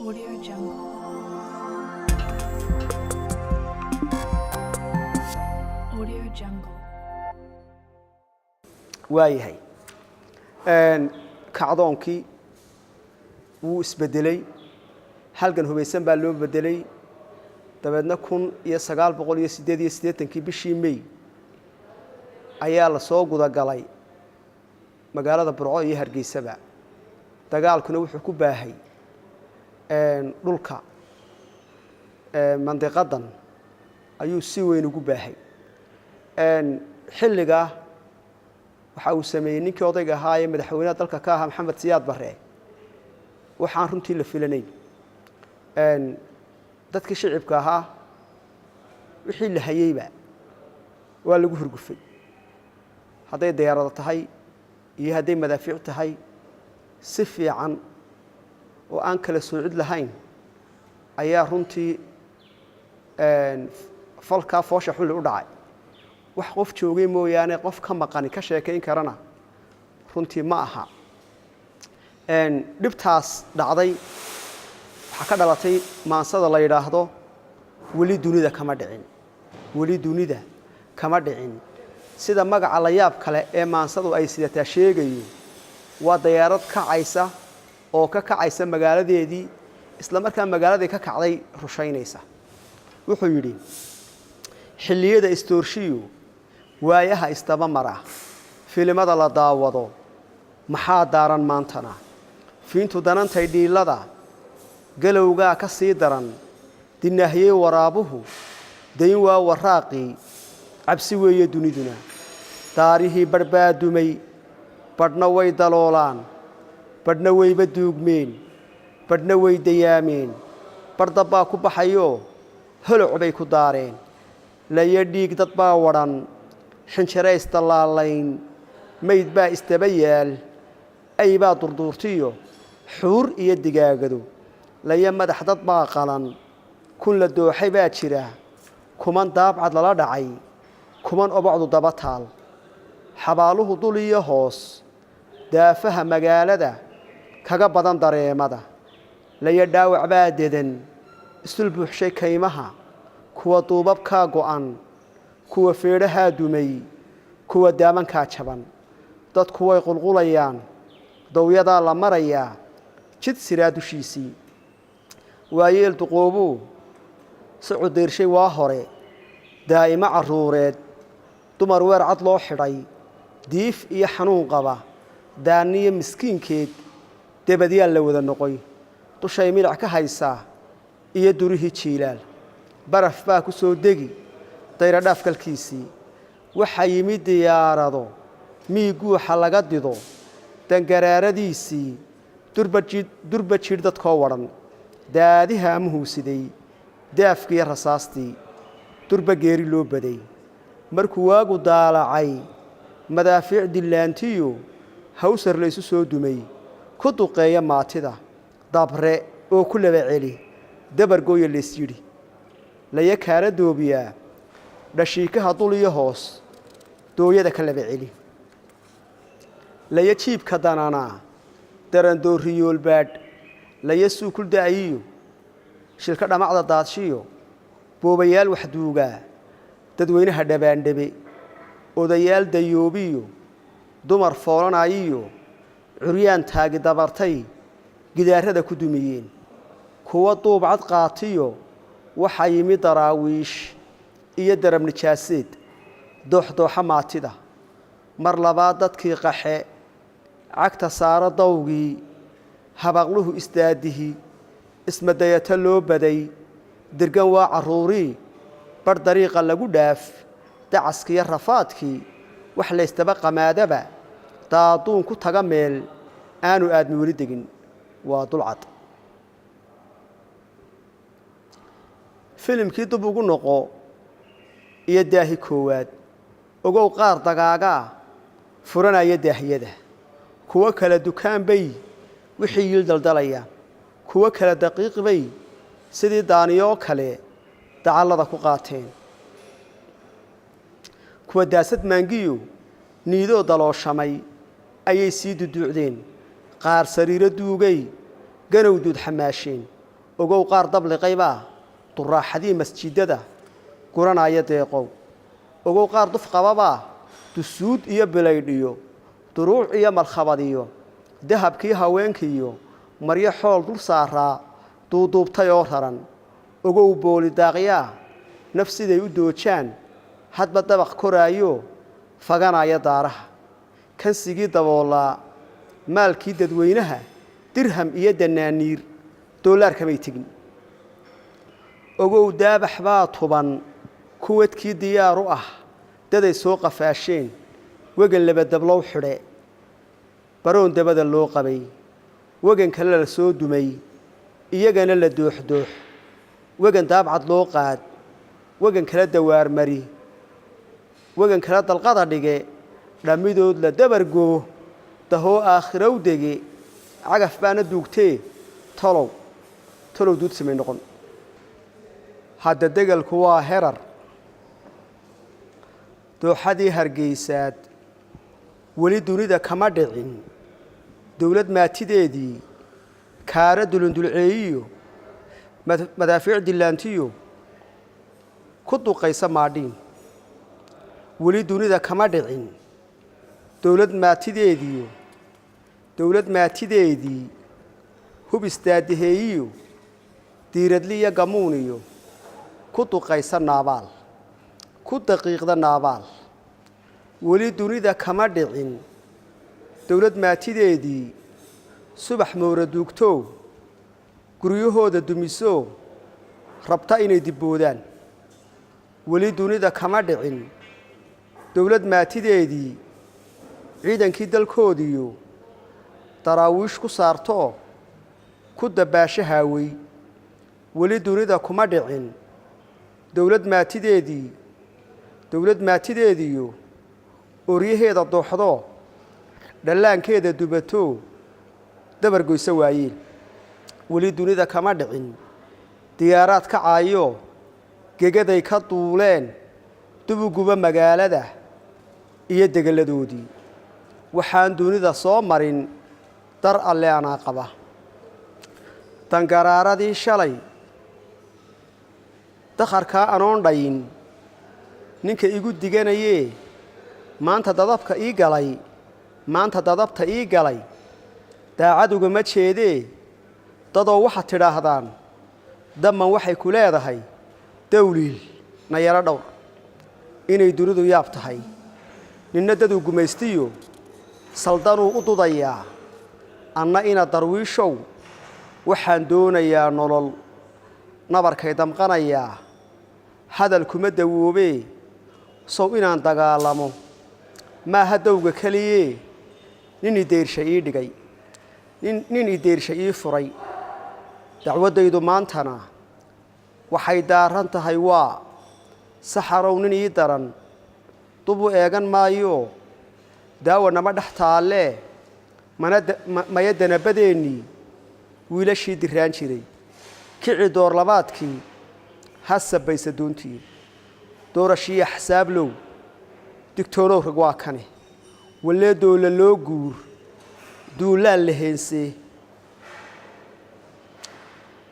Audio Jungle. Audio Jungle. Waayahay, kacdoonkii wuu isbedeley, halgan hubaysan baa loo bedelay. Dabeedna 1988-kii bishii May ayaa lasoo gudagalay magaalada Burco iyo Hargeysaba. Dagaalkuna wuxuu ku baahay dhulka mandiqadan ayuu si weyn ugu baahay. Xilligaa waxa uu sameeyey ninkii odayga ahaa ee madaxweynaha dalka ka ahaa, Maxamed Siyaad Barre, waxaan runtii la filanayn. Dadkii shicibka ahaa wixii la hayeyba waa lagu hurgufay, hadday diyaarado tahay iyo hadday madaafiic tahay. Si fiican oo aan kala soocid lahayn ayaa runtii falkaa foosha xunli u dhacay. Wax qof joogay mooyaane qof ka maqani ka sheekayn karana runtii ma aha. Dhibtaas dhacday waxaa ka dhalatay maansada la yidhaahdo "Weli dunida kama dhicin". "Weli dunida kama dhicin", sida magaca la yaab kale ee maansadu ay sidataa sheegayo, waa dayaarad kacaysa oo ka kacaysa magaaladeedii, isla markaa magaaladii ka kacday rushaynaysa. Wuxuu yidhi: "Xilliyada istoorshiyu, waayaha isdaba mara, filimada la daawado, maxaa daaran maantana? Fiintu danantay dhiilada, galowgaa ka sii daran, dinaahiyey waraabuhu, dayn waa waraaqii, cabsi weeye duniduna. Daarihii badhbaadumay, badhna way daloolaan, badhna wayba duugmeen, badhna way dayaameen, badh dabbaa ku baxayoo holoc bay ku daareen. Layo dhiig dad baa wadhan, xinjire isdallaalayn, mayd baa isdaba yaal, ay baa durduurtiyo xuur iyo digaagado. Layo madax dad baa qalan, kun la dooxay baa jira, kuman daabcad lala dhacay, kuman obocdu daba taal. Xabaaluhu dul iyo hoos, daafaha magaalada kaga badan dareemada. Layo dhaawac baa dedan, isdul buuxshay kaymaha, kuwa duubabkaa go'an, kuwa feedhahaa dumay, kuwa daamankaa jaban. Dadku way qulqulayaan, dowyadaa la marayaa, jid siraa dushiisii. Waayeel duqoobuu si cudiirshay waa hore, daa'imo carruureed, dumar weer cad loo xidhay, diif iyo xanuun qaba, daanniyo miskiinkeed, debadyaal la wada noqoy. Dushay milic ka haysaa iyo durihii jiilaal, baraf baa ku soo degi dayradhaaf kalkiisii. Waxaa yimid diyaarado miig guuxa laga dido, dangaraaradiisii, durba jidh dadkoo wadhan, daadiha amuhuu siday, daafkiiyo rasaastii, durba geeri loo baday. Markuu waagu daalacay, madaafiic dillaantiyo hawsar laysu soo dumay, ku duqeeya maatida, dabre oo ku laba celi, dabargooya lays yidhi. Laya kaala doobiyaa, dhashiikaha dul iyo hoos, dooyada ka laba celi. Laya jiibka dananaa, darandooriyoolbaadh, laya suukul da'ayiyo, shilka dhamacda daadshiyo, boobayaal waxduugaa, dadweynaha dhabaandhabe, odayaal dayoobiyo, dumar foolanayiyo, curyaan taagi dabartay, gidaarada ku dumiyeen. Kuwa duubcad qaatiyo, waxaa yimi daraawiish iyo darab nijaaseed, dooxdooxa maatida. Mar labaad dadkii qaxe, cagta saaro dawgii, habaqluhu isdaadihi, ismadayato loo baday, dirgan waa carruurii, bar dariiqa lagu dhaaf, dacaskiiyo rafaadkii, wax laystaba qamaadaba, daaduun ku taga meel aanu aadmi weli degin, waa dulcad." Filimkii dib ugu noqo iyo daahi koowaad, ogow qaar dagaagaa furanaya daahiyada, kuwo kale dukaan bay wixii yiil daldalayaan, kuwo kale daqiiq bay sidii daaniyoo kale dacallada ku qaateen, kuwa daasad maangiyo niidoo dalooshamay ayay sii duduucdeen, qaar sariiro duugay ganow duud xamaasheen. Ogow qaar dabliqaybaa duraaxadii masjidada guranaya deeqow. Ogow qaar duf qababaa dusuud iyo bilaydhiyo, duruuc iyo malkhabadiyo, dahabkii haweenkiiyo maryo xool dul saaraa duuduubtay oo raran. Ogow booli daaqyaa naf siday u doojaan hadba dabaq koraayo faganaya daaraha. Kansigii daboolaa maalkii dadweynaha dirham iyo danaaniir doolaar kamay tegin. Ogow daabax baa tuban kuwadkii diyaar u ah daday soo qafaasheen, wegan labadablow xidhe baroon dabada loo qabay, wegan kale la soo dumay iyagana la dooxdoox, wegan daabcad loo qaad, wegan kala dawaarmari, wegan kala dalqada dhige, dhammidood la dabargoo dahoo aakhirow dege, cagaf baana duugtee tolow tolow duud samay noqon. Hadda degelku waa herar dooxadii Hargeysaad. Weli dunida kama dhicin dowlad maatideedii kaara dulundulceeyiyo madaafiic dillaantiyo ku duqaysa maadhiin. Weli dunida kama dhicin dowlad maatideediyo dowlad maatideedii hub isdaadaheeyiyo diiradliya gamuuniyo ku duqaysa naabaal, ku daqiiqda naabaal. Weli dunida kama dhicin dowlad maatideedii subax moora duugtoo guryahooda dumisoo rabta inay dibboodaan. Weli dunida kama dhicin dowlad maatideedii ciidankii dalkoodiyo daraawiish ku saartoo ku dabbaasho haawey. Weli dunida kuma dhicin dowlad maatideedii dowlad maatideediyo oryaheeda dooxdoo dhallaankeeda dubatoo dabargoysa waayeen. Weli dunida kama dhicin diyaaraad ka caayoo gegaday ka duuleen dubuguba magaalada iyo degelladoodii. Waxaan dunida soo marin dar alle anaa qaba. Dangaraaradii shalay dakharkaa anoon dhayin ninka igu diganayee maanta dadabka ii galay, maanta dadabta ii galay daacad ugama jeedee. Dadoo waxaad tidhaahdaan damman waxay ku leedahay dawliil na yaro dhowr inay dunidu yaab tahay. Ninna daduu gumaystiyo saldanuu u dudayaa, anna ina darwiishow waxaan doonayaa nolol nabarkay damqanayaa. Hadal kuma dawoobee sow inaan dagaalamo maaha dowga keliyee. Nin ideyrsha ii dhigay, nin ideyrsha ii furay, dacwaddaydu maantana waxay daaran tahay waa saxarow nin ii daran dubu eegan maayo daawa nama dhex taallee. Mana maya danabadeennii wiilashii diraan jiray kici doorlabaadkii ha sabaysa doontii doorashiiya xasaablow digtoonow rag waa kane wallee doola loo guur duulaan la heensee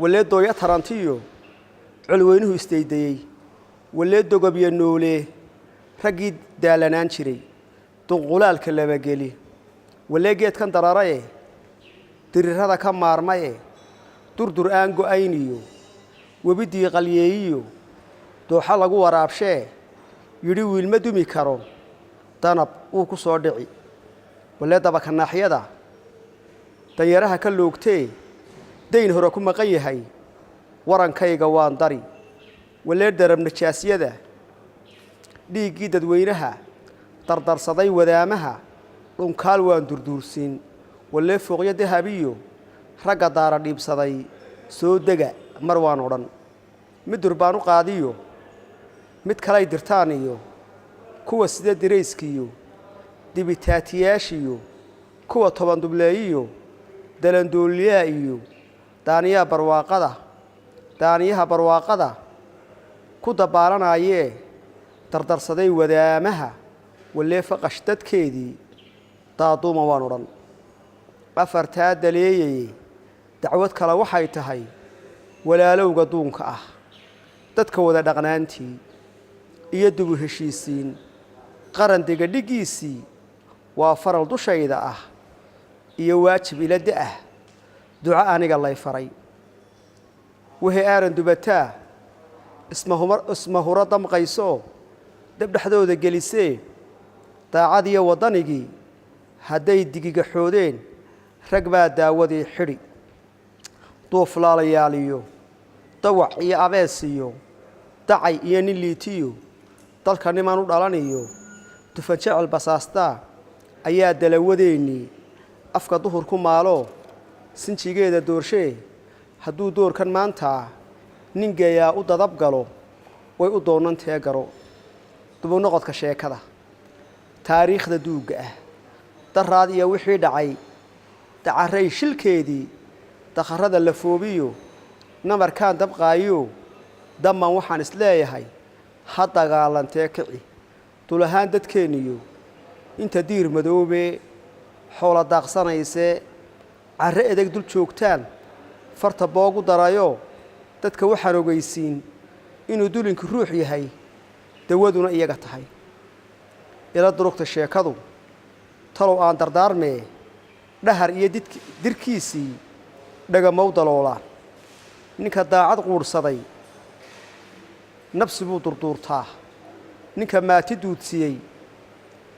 wallee dooyo tarantiyo colweynuhu isdaydayey wallee dogobyo noolee raggii daalanaan jiray dunqulaalka labageli wallee geedkan dararae dirirada ka maarmaye durdur aan go'ayniyo webidii qalyeeyiyo dooxa lagu waraabshee yidhi wiilma dumi karo danab wuu ku soo dhici wallee dabakanaaxyada danyaraha ka loogtee dayn hore ku maqan yahay warankayga waan dari wallee darab najaasyada dhiiggii dadweynaha dardarsaday wadaamaha dhunkaal waan durduursiin wallee fooqyo dahabiyo ragga daara dhiibsaday soo dega mar waan odhan mid durbaan u qaadiyo mid kalay dirtaan iyo kuwa sida dirayskiyo dibitaatiyaashiyo kuwa toban dubleeyiyo dalandooliyaa iyo daaniyaha barwaaqada daaniyaha barwaaqada ku dabaalanayee dardarsaday wadaamaha wallee faqash dadkeedii daaduuma waan odhan. Afartaa daleeyaye dacwad kale waxay tahay Walaalowga duunka ah, dadka wada dhaqnaantii iyo dubu heshiisiin qaran degadhiggiisii waa faral dushayda ah iyo waajib ila da'ah, duco aniga lay faray. Wixii aaran dubataa ismahuro damqaysoo dab dhexdooda gelisee, daacadiyo waddanigii hadday digigaxoodeen, rag baa daawadii xidhi. Duuflaalayaaliyo dawac iyo abees iyo dacay iyo nin liitiyo, dalka nimaan u dhalaniyo dufan jecel basaastaa ayaa dalawadeennii afka duhur ku maaloo sinjigeeda doorshee. Hadduu doorkan maantaa nin geeyaa u dadab galo, way u doonantee garo. Dubunoqodka sheekada taariikhda duugga ah, daraad iyo wixii dhacay, dacarray shilkeedii, dakharrada la foobiyo, namarkaan dabqaayo, damman waxaan isleeyahay ha dagaalantee kici. Dul ahaan dadkeenniyo inta diir madoobe xoola daaqsanaysee, carre edeg dul joogtaan farta boogu darayo, dadka waxaan ogeysiin inuu dulinku ruux yahay, dawaduna iyaga tahay. Ila durugta sheekadu, talow aan dardaarmee, dhahar iyo dirkiisii dhagamow daloolaan. Ninka daacad quudhsaday nabsi buu durduurtaa, ninka maati duudsiyey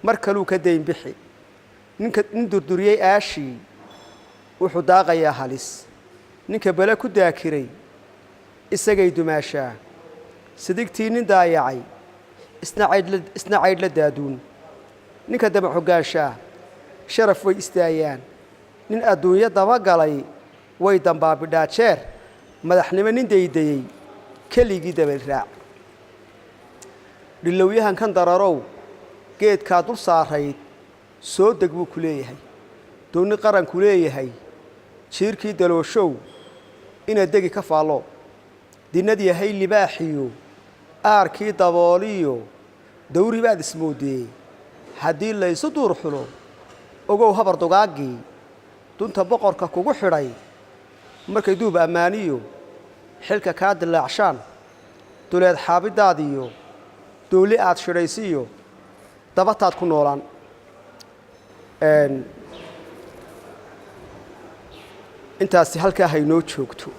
mar kaluu ka dayn bixi, ninka nin durduriyey aashii wuxuu daaqayaa halis, ninka bele ku daakiray isagay dumaashaa, sidigtii nin daayacay isna caydhla daaduun, ninka daba hoggaanshaa sharaf way istaayaan, nin adduunyo dabagalay way dambaabidhaa jeer, madaxnimo nin daydayey keligii dabel raac. Dhilowyahan kan dararow geedkaa dul saarayd soo deg buu ku leeyahay, doonni qaranku leeyahay jiirkii dalooshow inaad degi ka faallo, dinad yahay libaaxiyo aarkii dabooliyo dawri baad ismoodee. Haddii laysu duur xulo, ogow habar dugaaggii dunta boqorka kugu xidhay markay duub ammaaniyo xilka kaa dilaacshaan, duleed xaabidaadiyo dooli aad shidhaysiiyo dabataad ku noolaan. Intaasi halkaa haynoo joogto.